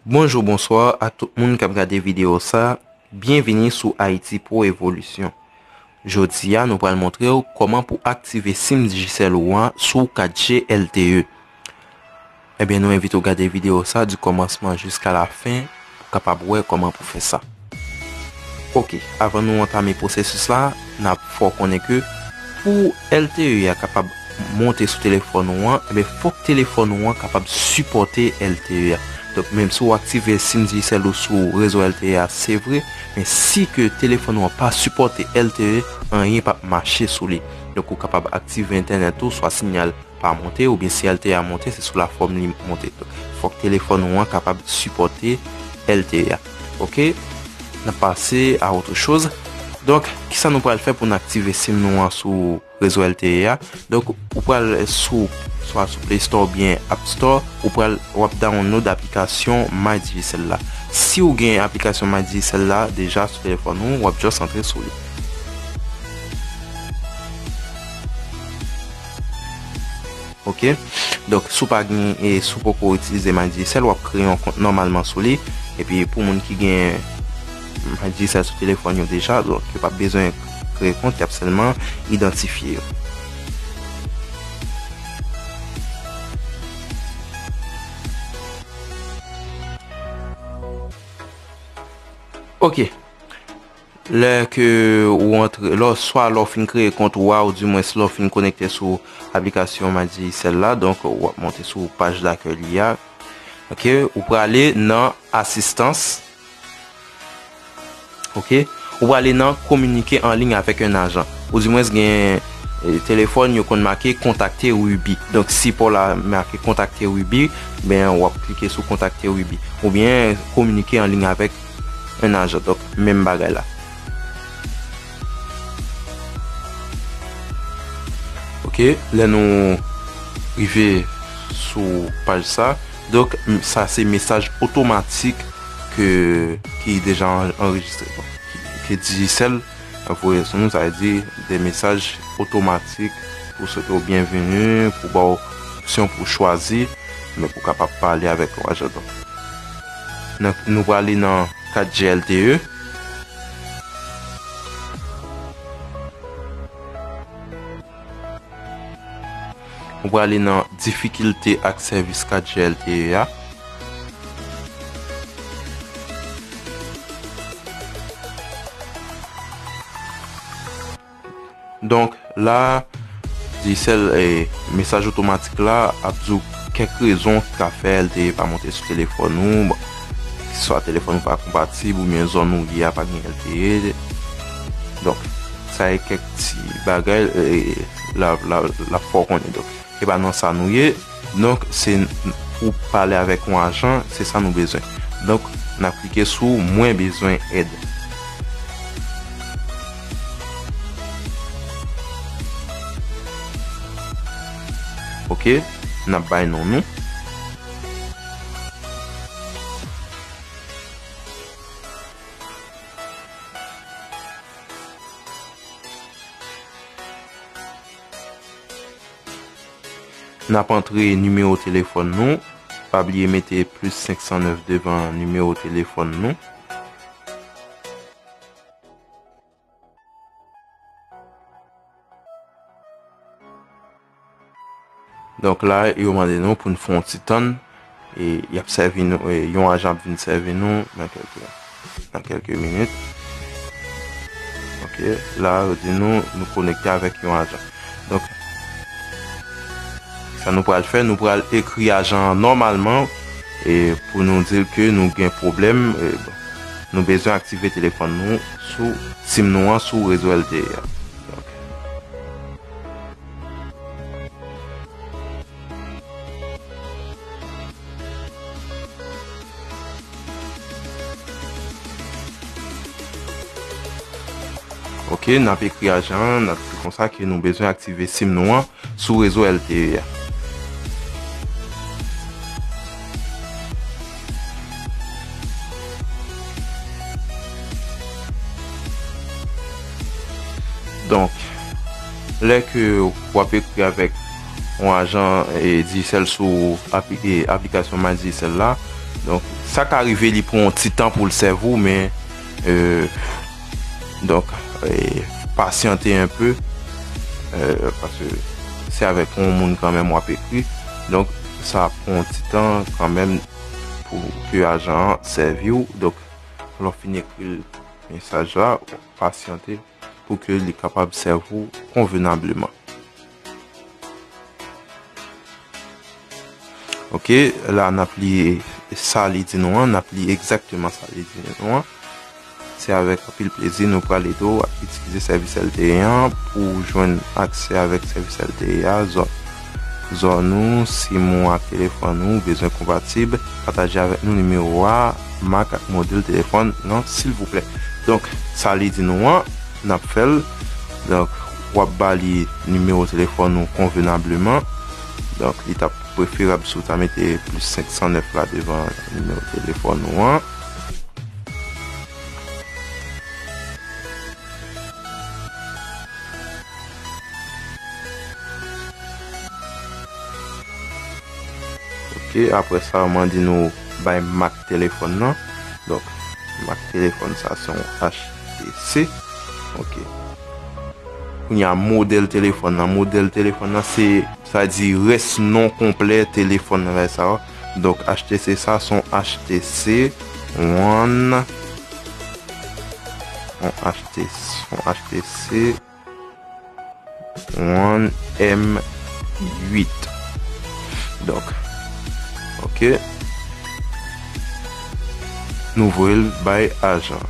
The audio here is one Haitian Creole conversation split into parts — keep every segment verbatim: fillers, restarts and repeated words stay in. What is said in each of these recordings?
Bonjou, bonswa a tout moun k ap gade videyo sa. Byenvini sou Haïti Pro Evolution. Jodi a, nou pral montre w kòman pou aktive sim Digicel ou an sou kat G L T E. Ebyen, nou envite w gade videyo sa di kòmansman jiska la fen pou kapab wè kòman pou fè sa. Ok, avan nou antame pwosesis la, n ap fè w konnen ke pou L T E a kapab monte sou telefòn ou an, ebyen, fòk telefòn ou an kapab sipòte L T E a. Donk, menm si w aktive sim Digicel ou sou rezo L T E a, se vre, men si ke telefòn ou an pa sipòte L T E, anyen p ap mache sou li. Donk, ou kapab aktive entènèt ou, swa siyal pa monte, oubyen si L T E a monte, se sou lafòm li monte. Donk, fòk telefòn ou an kapab sipòte L T E a. Ok? N ap pase a autre chose. Donk, kisa nou pral fè pou n aktive sim nou an sou rezo L T E a? Donk, ou pral sou, swa sou Play Store oubyen App Store, ou pral, w ap download aplikasyon My Digicel la. Si w gen aplikasyon My Digicel la deja sou telefòn ou, w ap just antre sou li. Ok? Donk, si w pa gen, e si w poko itilize My Digicel, w ap kreye yon kont nòmalman sou li. Epi, pou moun ki gen My Digicel sou telefòn yo deja, donk, yo p ap bezwen kreye kont, y ap sèlman idantifye yo. Ok. Lè ke ou antre, lè, swa lè w fin kreye kont ou a, oudimwens lè w fin konekte sou aplikasyon My Digicel la, donk, w ap monte sou paj dakèy li a. Ok, ou prale nan asistans. Ok, ou prale nan kominike an liy avèk yon ajan. Oudimwens gen, e, telefòn yo konn make kontakte Ruby. Donk, si pa w la make kontakte Ruby, ben, w ap klike sou kontakte Ruby. Oubyen kominike an liy avèk yon ajan. Donk, menm bagay la. Ok, lè nou rive sou paj sa, donk, m-, sa se mesaj otomatik ke, ki deja an-, anrejistre. Bon, ke Digicel voye sou nou, sa vle di de mesaj otomatik pou swete w byenveni, pou ba w opsyon pou w chwazi, men pou w kapab pale avèk yon ajan. Donk, nan, nou prale nan kat G L T E. Ou prale nan difikilte ak sèvis kat G L T E a. Donk, la, Digicel, e, mesaj otomatik la ap di w kèk rezon ki ka fè L T E pa monte sou telefòn ou, bon, swa telefòn ou pa konpatib oubyen zòn ou ye a pa gen L T E. Donk, sa e kèk ti bagay, e, la, la, l ap fè w konnen. Donk, e pa nan sa nou ye. Donk, se n-, pou pale avèk yon ajan, se sa nou bezwen. Donk, n ap klike sou Mwen bezwen èd. Ok, n ap bay non nou. N ap antre nimewo telefòn nou. Pa bliye mete plis senk san nèf devan nimewo telefòn nou. Donk la, yo mande nou pou n fè yon ti tann. E y ap sèvi nou, e yon ajan ap vin sèvi nou nan kèlke, nan kèlke minit. Ok, la, yo di nou, nou konekte avèk yon ajan. Donk, sa nou pral fè, nou pral ekri ajan an nòmalman, e pou nou di l ke nou gen pwoblèm, e, bon, nou bezwen aktive telefòn nou sou sim nou an sou rezo L T E a. Donk, Ok, n ap ekri ajan an, n ap di konsa ke nou bezwen aktive sim nou an sou rezo L T E a. Donk, lè ke w ap ekri avèk yon ajan, e, Digicel sou apli-, e, aplikasyon My Digicel la, Donk, sa ka rive li pran yon ti tan pou l sèvi w, men, euh, donk, euh, pasyante un peu, euh, paske se avèk yon moun kanmenm w ap ekri. Donk, sa ap pran yon ti tan kanmenm pou ke ajan an sèvi w. Donk, lè w fin ekri l mesaj la, pasyante pou ke li kapab sèvi w konvenableman. Ok, la n ap li sa li di nou an, n ap li egzakteman sa li di nou an. Se avèk anpil plezi nou pral ede w itilize sèvis L T E an pou w jwenn aksè avèk sèvis L T E a, zòn, zòn ou, sim ou ak telefòn ou bezwen konpatib, pataje avèk nou nimewo a, mak ak modèl telefòn nan, silvouplè. Donk, sa li di nou an, n ap fè l. Donk, w ap ba li nimewo telefòn ou konvenableman. Donk, li t ap preferab si w ta mete plis senk san nèf la devan nimewo telefòn ou an. Ok, apre sa, yo mande nou bay mak telefòn nan. Donk, mak telefòn sa se yon H T C. Ok. Kounye a, modèl telefòn nan. Modèl telefòn nan, se, sa di, rès non konplè telefòn nan, bagay sa yo. Donk, H T C sa, se yon H T C One. Yon H T C, yon H T C One M uit. Donk, ok. Nou voye l bay ajan.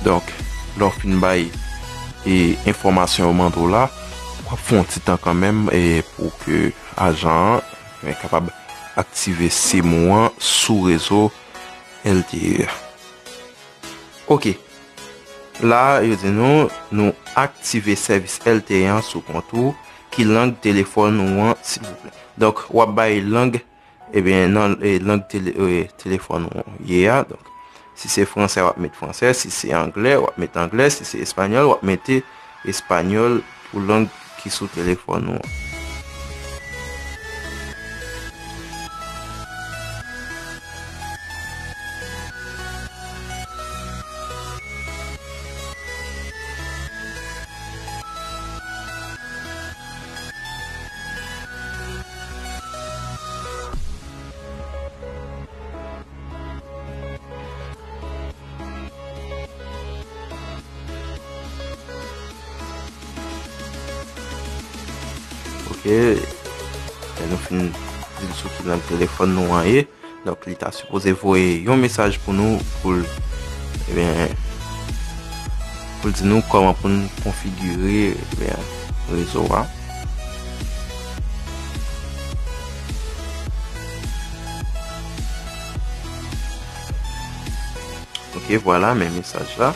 Donk, lè w fin bay, e, enfòmasyon yo mande w la, w ap fè yon ti tan kanmenm, e, pou ke ajan an, e, kapab aktive sim ou an sou rezo L T E a. Ok. La, yo di nou, nou aktive sèvis L T E an sou kont ou. Ki lang telefòn ou an, silvouplè? Donk, w ap bay lang, ebyen, nan, e, lang tele-, e, telefòn ou ye a. Donk, si se fransè, w ap met fransè. Si se anglè, w ap met anglè. Si se espanyòl, w ap mete espanyòl pou lang ki sou telefòn ou an. Ok. Lè nou fin di l sou ki lang telefòn nou an ye, donk li ta sipoze voye yon mesaj pou nou, pou l, ebyen, pou l di nou kòman pou n konfigire, ebyen, rezo a. Ok, vwala, men mesaj la.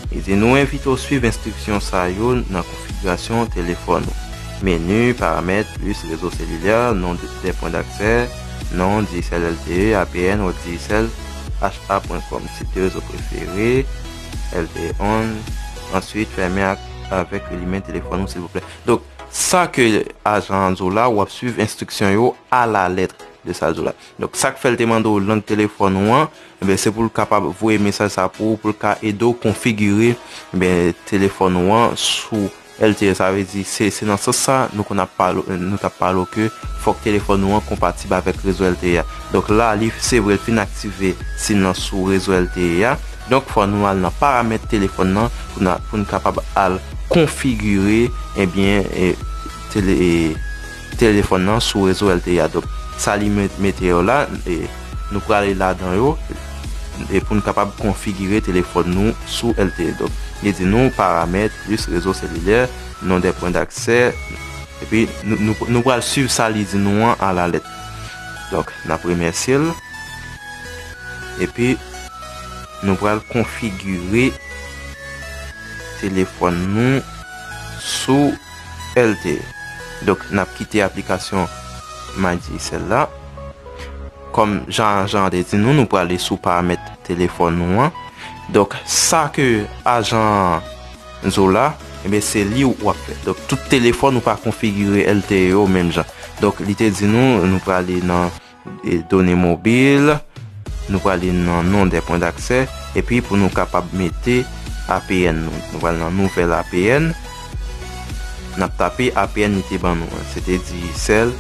Li di, nou envite w swiv enstriksyon sa yo nan konfigirasyon telefòn ou. Meni, paramèt, plis, rezo selilè, non de, de pwen d'aksè, non, Digicel L T E, A P N, wèb Digicel, H A pwen kòm, tip de rezo prefere, L T E on, answit, fèmen ak, avèk limen telefòn ou, silvouplè. Donk, sa ke ajan an di w la, w ap swiv enstriksyon yo alalèt de sa l di w la. Donk, sa k fè l te mande w lang telefòn ou an, ebyen, se pou l kapab voye mesaj sa pou ou, pou l ka ede w konfigire, ebyen, telefòn ou an sou L T E. Sa vle di, se, se nan sans sa, nou konn ap pale, nou t ap pale w ke fòk telefòn ou an konpatib avèk rezo L T E a. Donk la, li, se vre, l fin aktive sim nan sou rezo L T E a. Donk, fò nou al nan paramèt telefòn nan pou n a, pou n kapab al konfigire, ebyen, e, tele-, e, telefòn nan sou rezo L T E a. Donk, sa li met-, mete yo la, e, nou prale ladan yo, e, pou n kapab konfigire telefòn nou sou L T E. Donk, li di nou paramèt plis rezo selilè, non de pwen d'aksè, epi nou, nou, nou pral swiv sa li di nou an alalèt. Donk, n ap remèsye l. Epi, nou pral konfigire telefòn nou sou L T E. Donk, n ap kite aplikasyon My Digicel la. Kòm jan, jan an te di nou, nou prale sou paramèt telefòn nou an. Donk, sa ke ajan an di w la, ebyen, se li w ap fè. Donk, tout telefòn ou pa konfigire L T E yo menm jan. Donk, li te di nou, nou prale nan, e, done mobil, nou prale nan non dè pwen daksè, epi pou nou kapab mete A P N nou. Nou pral nan nouvèl A P N, n ap tape A P N li te ban nou an, se te Digicel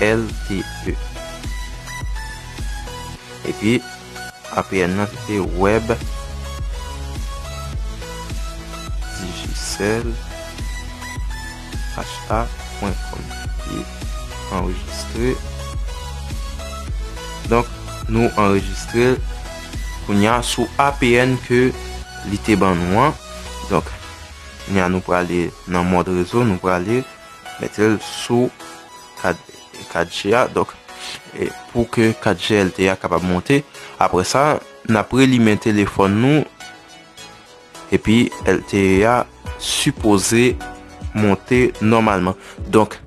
L T E. Epi, A P N nan se te Web Digicel H A pwen kòm. Epi anrejistre. Donk, nou anrejistre kounye a sou A P N ke li te ban nou an. Donk, kounye a nou prale nan mòd rezo, nou prale mete l sou kat, kat G a. Donk, e pou ke kat G L T E a kapab monte. Apre sa, n ap relimen telefòn nou, epi L T E a sipoze monte nòmalman. Donk,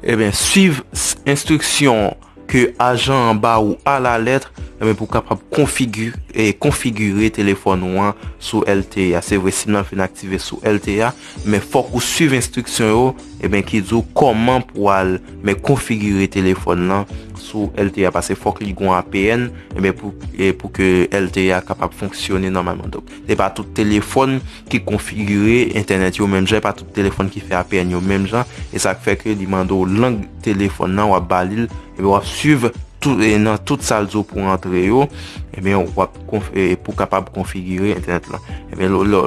ebyen, swiv s-, enstriksyon ke ajan an ba ou alalèt, ebyen, pou w kapab konfigi-, e, konfigire telefòn ou an sou L T E a. Se vre, sim nan fin aktive sou L T E a, men fòk ou swiv enstriksyon yo, ebyen, ki di w kòman pou w al, men, konfigire telefòn nan sou L T E a, paske fòk li gon A P N, ebyen, pou, e, pou ke L T E a kapab fonksyone nòmalman. Donk, se pa tout telefòn ki konfigire entènèt yo menm jan, e pa tout telefòn ki fè A P N yo menm jan, e sa k fè ke li mande w lang telefòn nan, w ap ba li l, ebyen, w ap swiv tout, e, nan tout sa l di w pou w antre yo, ebyen, w ap konf-, e, pou w kapab konfigire entènèt lan. Ebyen, lè, lè,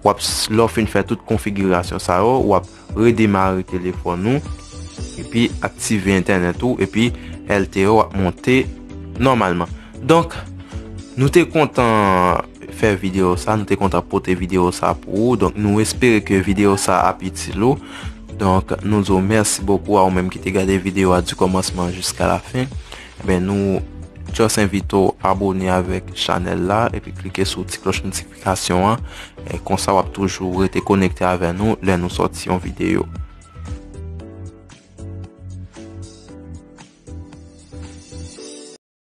w ap, lè w fin fè tout konfigirasyon sa yo, w ap redemare telefòn ou, epi aktive entènèt ou, epi L T E a ap monte nòmalman. Donk, nou te kontan fè videyo sa, nou te kontan pote videyo sa pou ou. Donk, nou espere ke videyo sa ap itil ou. Donk, nou di w mèsi bokou a ou menm ki te gade videyo a di kòmansman jiska la fen. Ebyen, nou just envite w abone avèk chanèl la, epi klike sou ti klòch notifikasyon an. E konsa, w ap toujou rete konekte avè nou lè nou sòti yon videyo.